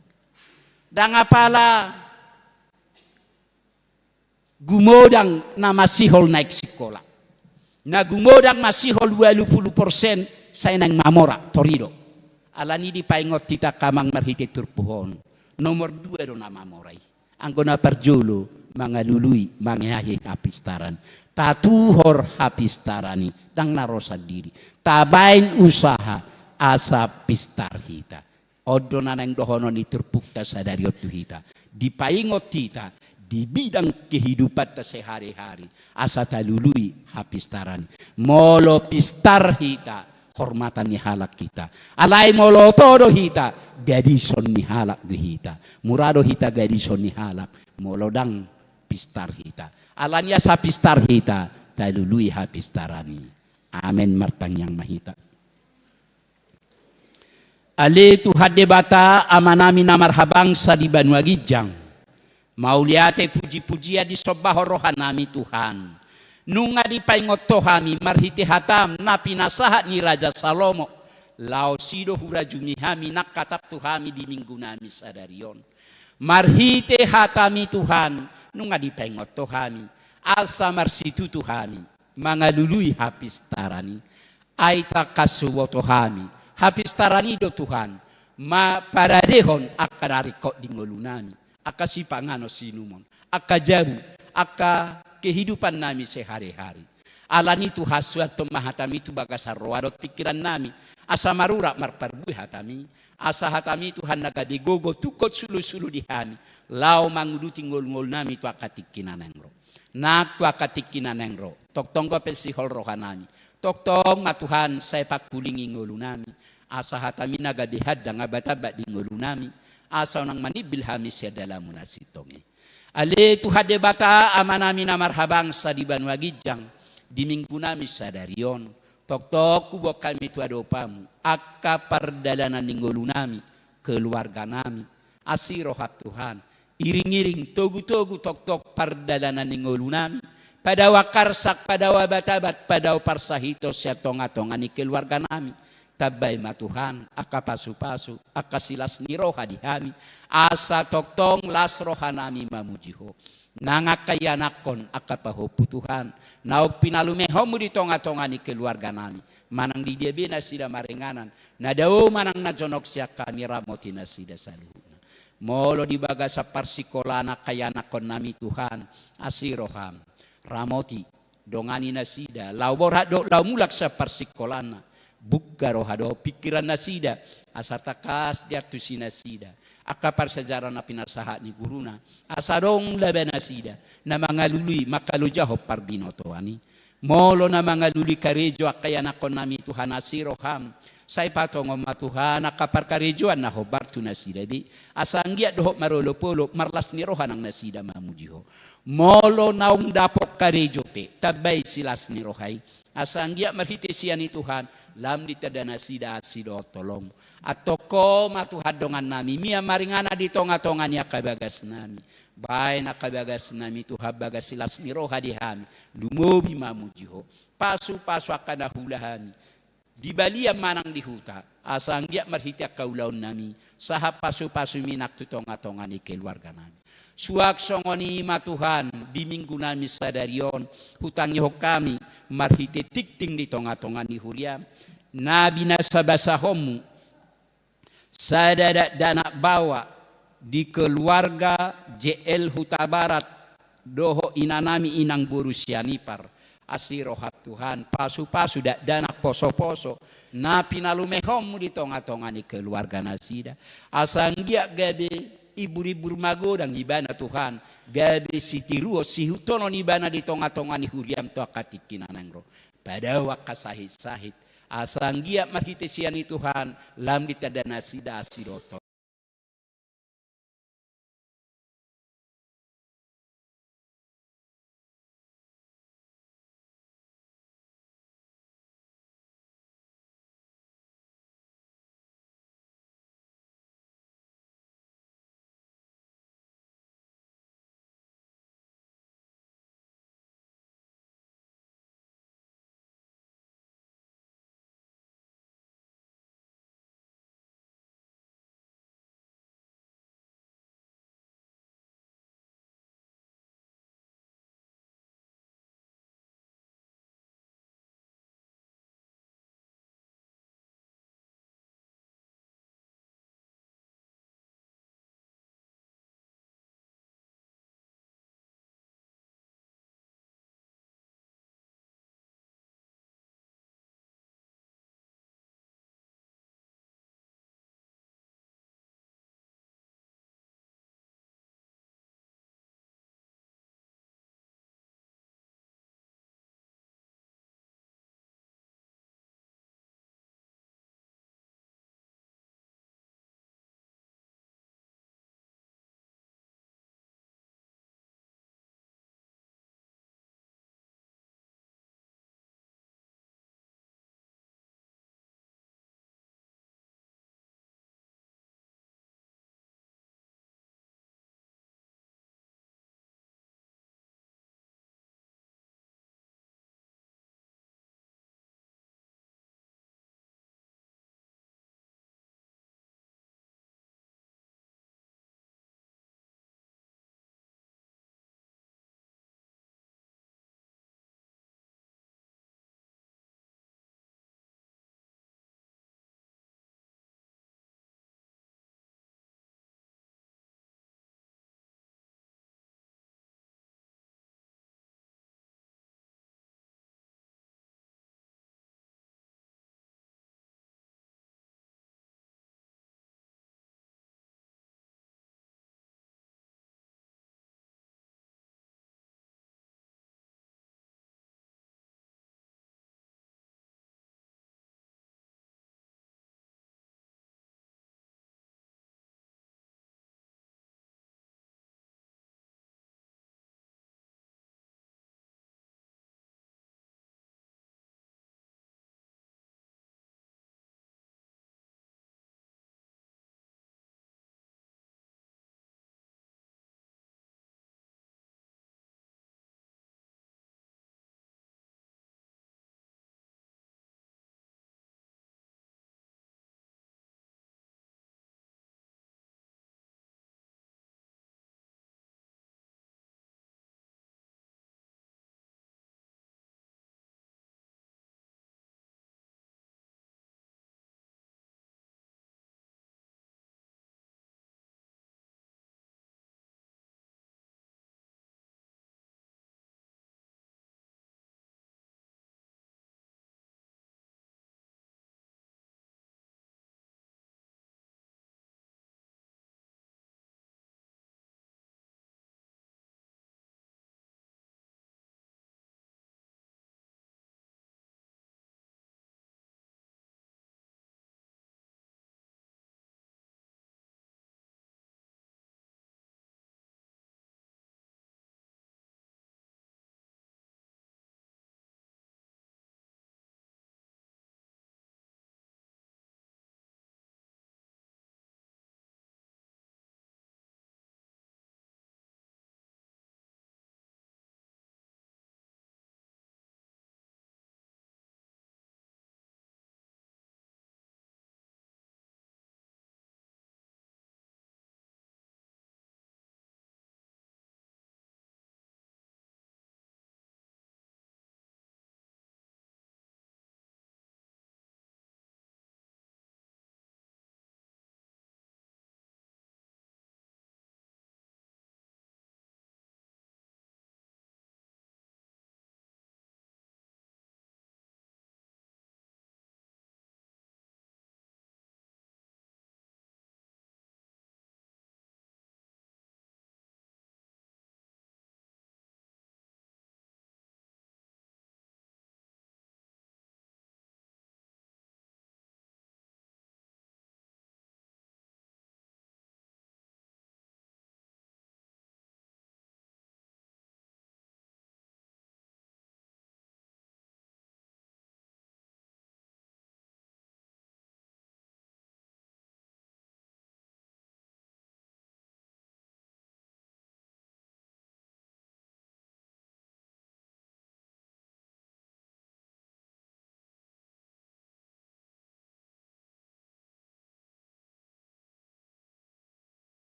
Ndang apala gumodang na masihol naeng singkola. Na gumodang masihol ualu pulu porsen sai naeng mamora, tor i do. Alani dipaingot hita angka amang marhite turpuk on. Nomor dua do na mamora i. Anggo na parjolo mangalului, mangeahi hapistaran. Tatuhor hapistaran i, ndang na ro sandiri. Tabaen usaha asa pistar hita. On do na naeng dohonon ni turpukta sadari on tu hita. Dipaingot hita di bidang kehidupanta sehari-hari, asa talului hapistaran. Molo pistar hita, hormatan ni halak hita. Alai molo oto do hita, gadison ni halak do hita. Mura do hita gadison ni halak molo ndang pistar hita. Alani asa pistar hita, talului hapistaran i. Amen. Martangiang ma hita. Ale Tuhan Debata, Amanami na marhabangsa di banua ginjang, mauliate puji-pujian disombahon rohanami Tuhan. Nunga dipaingot Ho hami marhite hataM na pinasahat ni Raja Salomo, laos i do hurajumi hami nangkatap tu hami di minggunami sadari on. Marhite hataMi Tuhan, nunga dipaingot Ho hami, asa marsitutu hami mangalului hapistaran i. Ai tangkas huboto hami, hapistaran i do Tuhan, ma paradehon angka na ringkot di ngolunami, angka sipanganon siinumon, angka jabu, angka kehidupannami sehari-hari. Alani Tuhan, suanhon ma hataMi tu bagasan roha dohot pingkirannami, asa marurat marparbue hataMi, asa hataMi Tuhan na gabe gogo tungkot sulu-sulu di hami, laho manguduti ngolu-ngolunami tu angka tingki na naeng ro. Nang tu angka tingki na naeng ro, tongtong dope sihol rohanami. Tongtong ma Tuhan sai pangkulingi ngolunami, asa hataMi na gabe handang abat-abat di ngolunami, asa unang manimbil hami sian dalanMu na sintong i. Ale Tuhan Debata, Amanami na marhabangsa di banua ginjang, di minggunami sadari on, tongtong huboan hami tu adopanMu angka pardalanan ni ngolunami, keluarganami. Asi rohaM Tuhan, iring-iring, togu-togu tongtong pardalanan ni ngolunami, padao angka arsak, padao abat-abat, padao parsahiton sian tonga-tonga ni keluarganami. Tambai ma Tuhan angka pasupasu, angka silas ni roha di hami, asa tongtong las rohanami mamuji Ho. Nang angka ianakkon, angka pahompu Tuhan, naung pinalumehonmu di tongatonga ni keluarganami, manang di dia be nasida maringanan, na dao manang na jonok sian hami, ramoti nasida saluhutna. Molo di bagasan parsikolaan angka ianakkonnami Tuhan, asi roham, ramoti, dongani nasida, laho borhat dohot laho mulak sian parsikolanna. Buka roha dohot pingkiran nasida, asa tangkas diantusi nasida angka parsiajaran na pinasahat ni guruna, asa adong laba nasida na mangalului mangkalojahon parbinotoan i. Molo na mangalului karejo angka ianakkonnami Tuhan, asi roham, sai patongon ma Tuhan angka parkarejoan na hombar tu nasida be, asa anggiat dohot marolopolop marlas ni roha nang nasida mamuji Ho. Molo naung dapot karejo pe, tambai silas ni roha i, asa anggiat marhite sian i Tuhan, lam ditanda nasida asi dohot holong. Antong Ho ma Tuhan dongannami, mian maringanan di tongatonga ni angka bagasnami. Baen angka bagasnami Tuhan bagas silas ni roha di hami, lumobi mamuji Ho. Pasupasu angka na huula hami di balian manang di huta, asa anggiat marhite angka ulaonnami, sahat pasupasumi nang tu tongatonga ni keluarganami. Suang songon i ma Tuhan, di minggunami sadari on, hutangihon hami marhite tingting di tongatonga ni huriam, na binasabasahonmu sada dakdanak baoa di keluarga J L Hutabarat dohot inanami inang boru Sianipar. Asi roham Tuhan, pasupasu dakdanak posoposo na pinalumehonmu di tongatonga ni keluarga nasida, asa anggiat gabe iburibur magodang ibana Tuhan, gabe sitiruon sihutonon ibana di tongatonga ni huriam tu angka tingki na naeng ro. Padao angka sahitsahit, asa anggiat marhite sian i Tuhan, lam ditanda nasida asi dohot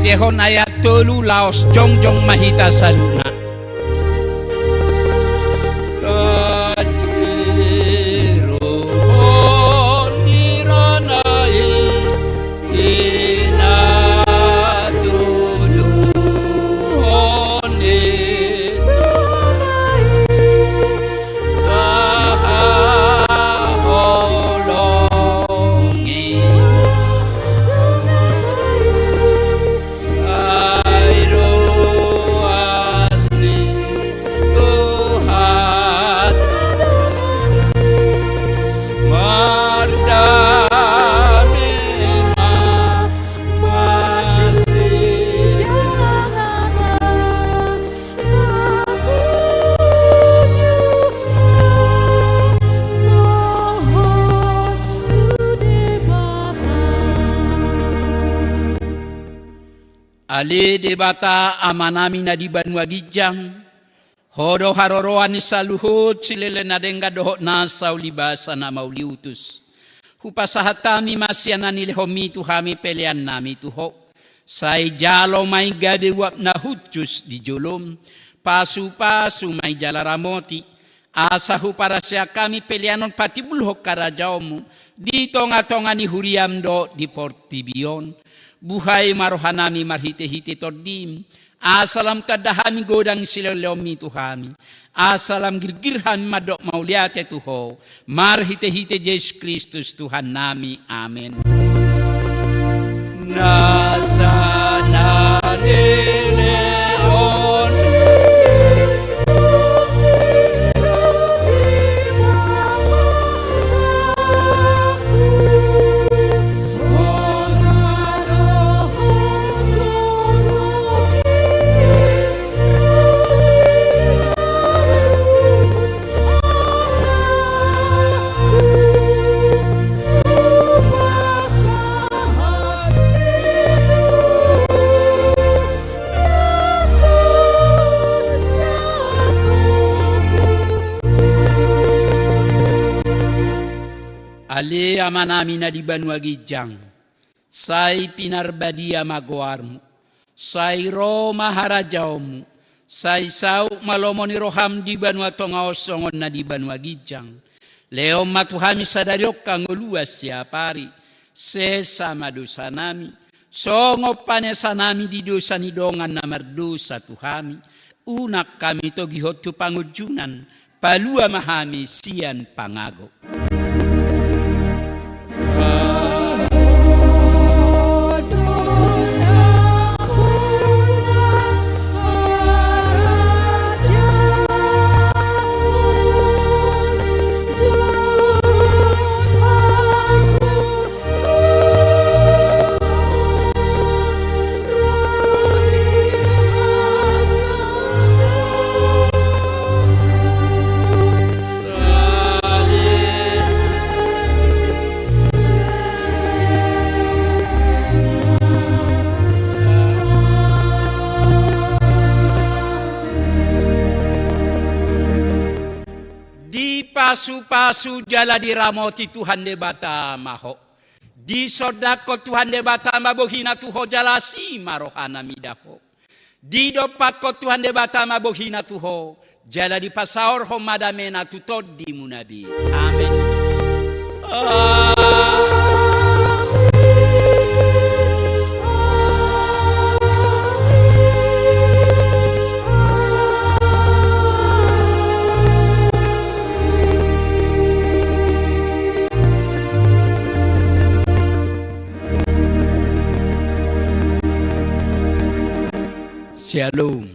Dengkehon ayat tolu laos jongjong ma hita saluhutna. Tadiruhon ni roha i, di na tuduhon ni Tuhan i, tahaholongi. Ai ruas ni Tuhan, mardame ma masijalanan. Ale Debata Amanami na di banua ginjang, Ho do haroroan ni saluhut silele na denggan dohot nasa ulibasa na mauliutus. Hupasahat hami ma sian na nilehonMi tu hami peleannami tu Ho. Sai jalo ma i gabe uap na hushus di jolom, pasupasu ma i jala ramoti, asa huparaseak hami pelean on patimbulhon harajaonMu di tongatonga ni huriaM dohot di portibi on. Buhai ma rohanami marhitehite TondiM, asa lam tanda hami godang ni silehonlehonMi tu hami, asa lam girgir hami mandok mauliate tu Ho, marhitehite Jesus Kristus Tuhannami. Amen. Nasa na nilehon Ale Amanami na di banua ginjang, sai pinarbadia ma goarMu, sai ro ma harajaonMu, sai saut ma lomo ni rohaM di banua tonga on songon na di banua ginjang. Lehon ma tu hami sadari on hangoluan siapari, sesa ma dosanami, songon panesanami di dosa ni dongan na mardosa tu hami, unang hami togihon tu pangunjunan, palua ma hami sian pangago. Dipasupasu jala diramoti Tuhan Debata ma ho. Disondangkon Tuhan Debata ma bohina tu ho jala asi ma rohana mida ho. Didompakkon Tuhan Debata ma bohina tu ho jala dipasaorhon ma damena tu tondimuna be. Amen. Amen. Shalom.